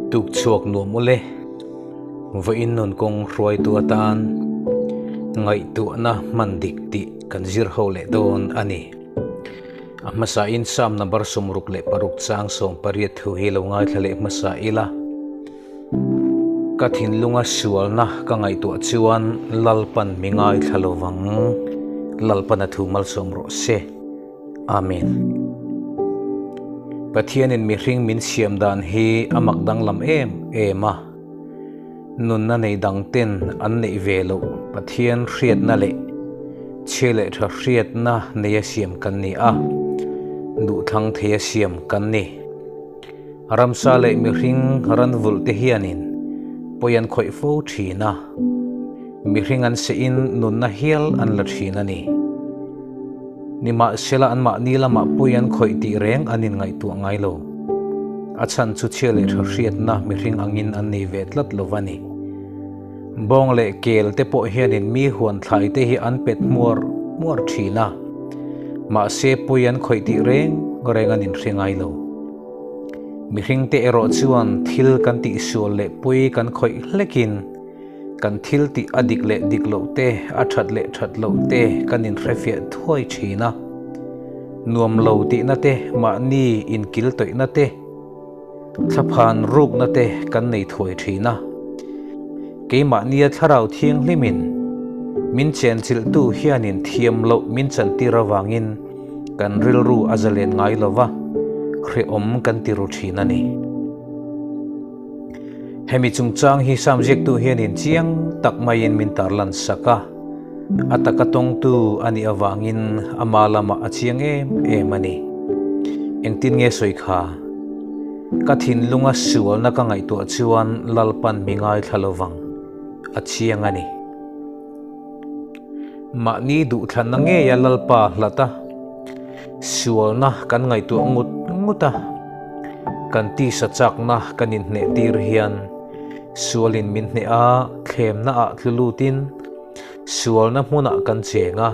Tuk chhuak nuam ule, vawiin nun kawng hruaitu atan ngaihtuahna hman dik tih kan zir ho leh dawn a ni. A hmasain Psalm number 66 chang 18 thu hi lo ngaithla leh hmasa ila. Ka thinlunga sualna ka ngaihtuah chuan Lalpan mi ngaithla lo vang. Lalpan a thu malsawm rawh se. Amen. Pathianin mihring min siam dan hi a mak danglam em em a. Nunna nei dang ten an neih ve loh Pathian hriatna leh chhia leh tha hriatna neia siam kan ni a, duhthlang theia siam kan ni. Ramsa leh mihring ran vulh te hianin pawi an khawih fo thin a, mihring an sehin nunna hial an la thin a ni. Nimahsela anmahni lamah pawi an khawih tih reng an inngaihtuah ngai lo. A chhan chu chhia leh tha hriatna mihring angin an nei ve tlat lo va ni. Bawng leh kel te pawh hianin mi huan thlai te hi an pet hmuar hmuar thin a, mahse pawi an khawih tih reng reng an inhre ngai lo. Mihring te erawh chuan thil kan tihsual leh pawi kan khawih hlekin kan thil tih a dik leh dik loh te, a that leh that loh te kan inhrefiah thuai thin a. Nuam lo tihna te, mahni inkil tawihna te, thlaphan rukna te kan nei thuai thin a. Keimahnia thlarau thianghlimin min chenchilhtu hianin thiam loh min chantir avangin kan rilru a zalen ngai lo va, hrehawm kan ti ru thin a ni. Hemi chungchang hi Sam ziaktu hianin chiang tak maiin min tarlan sak a, a taka tawngtu a nih avangin ama lamah a chiang em em a ni. Engtin nge sawi kha? Ka thinlunga sualna ka ngaihtuah chuan Lalpan mi ngaithla lovang, a chiang a ni. Mahni duhthlanna ngeia Lalpa hlat a, sualna kan ngaihtuah ngut ngut a, kan tisa chakna kan inhneh tir hian sualin min hneh a, thlemna ah tlu lutin sualna hmunah kan cheng a.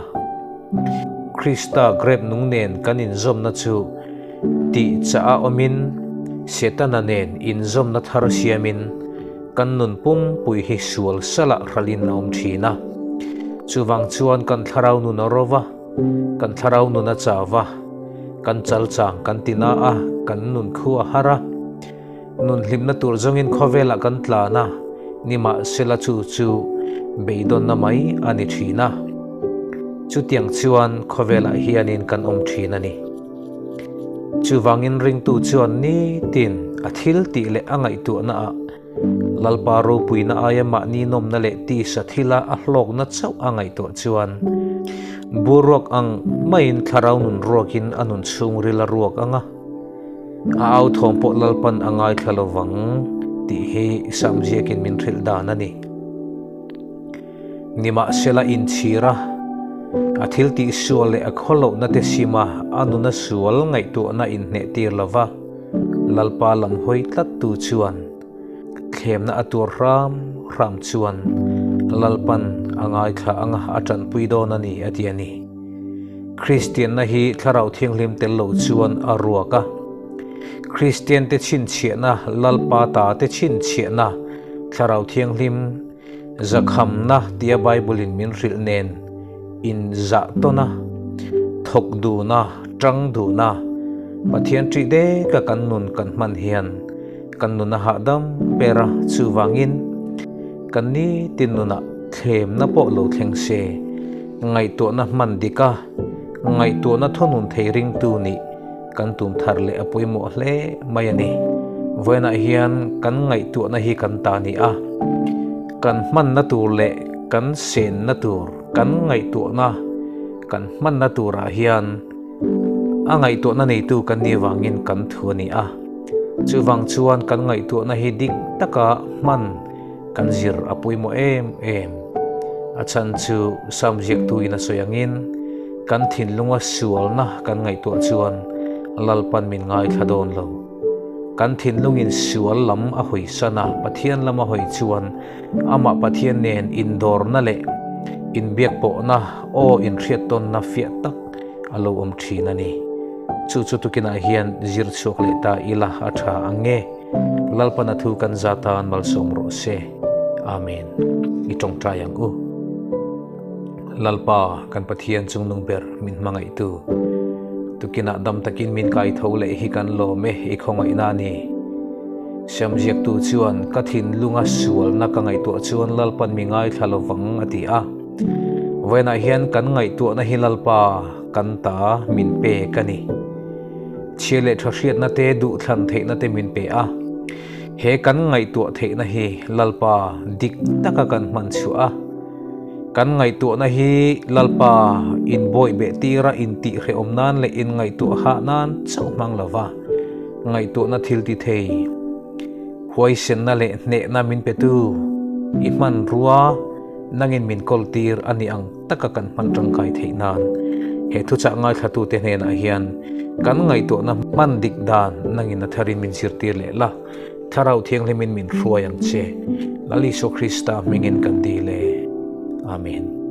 Krista grep nung nen kan inzawmna chu tih chah a awmin Setana nen inzawmna thar siamin Kan nun pumpui hi sual salah ralin a awm thin a. Chuvang chuan kan thlarau nun a ro va, kan thlarau nun a chau va, kan chal chang kan ti na a, kan nun khu a har a. Nun hlimna tur zawngin khawvelah kan tlan a, nimahsela chu chu beidawnna mai a ni thin a. Chutiang chuan khawvelah hianin kan awm thin a ni. Chuvangin ringtu chuan nitin a thil tih leh a ngaihtuahnaah Lalpa ropuina aia mahni nawmna leh tisa thila a hlawkna chauh a ngaihtuah chuan bur ruak ang maiin thlarau nun ruakin a nun chhungril a ruak ang a, a au thawm pawh Lalpan a ngaithla lovang tih hi Sam ziakin min hrilh dan a ni. Nimahsela inchhir a, a thil tihsual leh a khawlohna te sim a, a nuna sual ngaihtuahna inhneh tir lova Lalpa lam hawi tlat tu chuan thlemna a tuar hram hram chuan Lalpan a ngaithla anga a tanpui dawn a ni a ti a ni. Kristianna hi Thlarau Thianghlim tel lo chuan a ruak a. Kristiante chhinchhiahna Lalpa ta te chhinchhiahna Thlarau Thianghlim Zakhamna tia Bible-in min hrilh nen inzah tawn a, thawk dun a, tang dun a, Pathian ṭih deka kan nun kan hman hian kan nun a hahdam ber a, chuvangin kan nitin nunah thlemna pawh lo thleng se, ngaihtuahna hman dik a, ngaihtuahna thunun thei ringtu nih kan tum thar leh a pawimawh hle mai a ni. Vawiinah hian kan ngaihtuahna hi kan ta ni a, kan hmanna tur leh kan senna tur, kan ngaihtuahna kan hmanna turah hian a ngaihtuahna neitu kan nih avangin kan thu a ni a. Chuvang chuan kan ngaihtuahna hi dik taka hman kan zir a pawimawh em em. A chhan chu Sam ziaktuin a sawi angin kan thinlunga sualna kan ngaihtuah chuan Lalpan min ngaithla dawn lo. Kan thinlungin sual lam a hawi san a, Pathian lam a hawi chuan amah Pathian nen indawrna leh inbiakpawhna aw inhriattawnna fiah tak a lo awm thin a ni. Chu chu tukinah hian zir chhuak leh ta ila a tha ang nge? Lalpan a thu kan za tan malsawm rawh se. Amen. I tawngtai ang u. Lalpa, kan Pathian chungnung ber min hmangaihtu. Tukinah dam takin min kai tho leh hi kan lawm e, i khawngaihna a ni. Siamziaktu chuan, Ka thinlunga sualna ka ngaihtuah chuan Lalpan mi ngaithla lovang a ti a. Vawiinah hian kan ngaihtuahna hi Lalpa kan ta min pek a ni. Chhia leh tha hriatna te duhthlan theihna te min pe a. He kan ngaihtuah theihna hi Lalpa dik taka kan hman chhuah a. Kan ngaihtuahna hi Lalpa inbawih beh tira intihhrehawm nan leh inngaihtuah hah nan chauh hmang lova ngaihtuahna thil ti thei. Huaisenna leh hnehna min petu i hmanrua nangin min kawl tir a ni ang taka kan hman tangkai theih nan he thuchah ngaithlatute hnenah hian kan ngaihtuahna hman dik dan nangin a tharin min zirtir leh la, Thlarau Thianghlimin min hruai ang che. Lal Isua Krista hmingin kan dil e. Amen.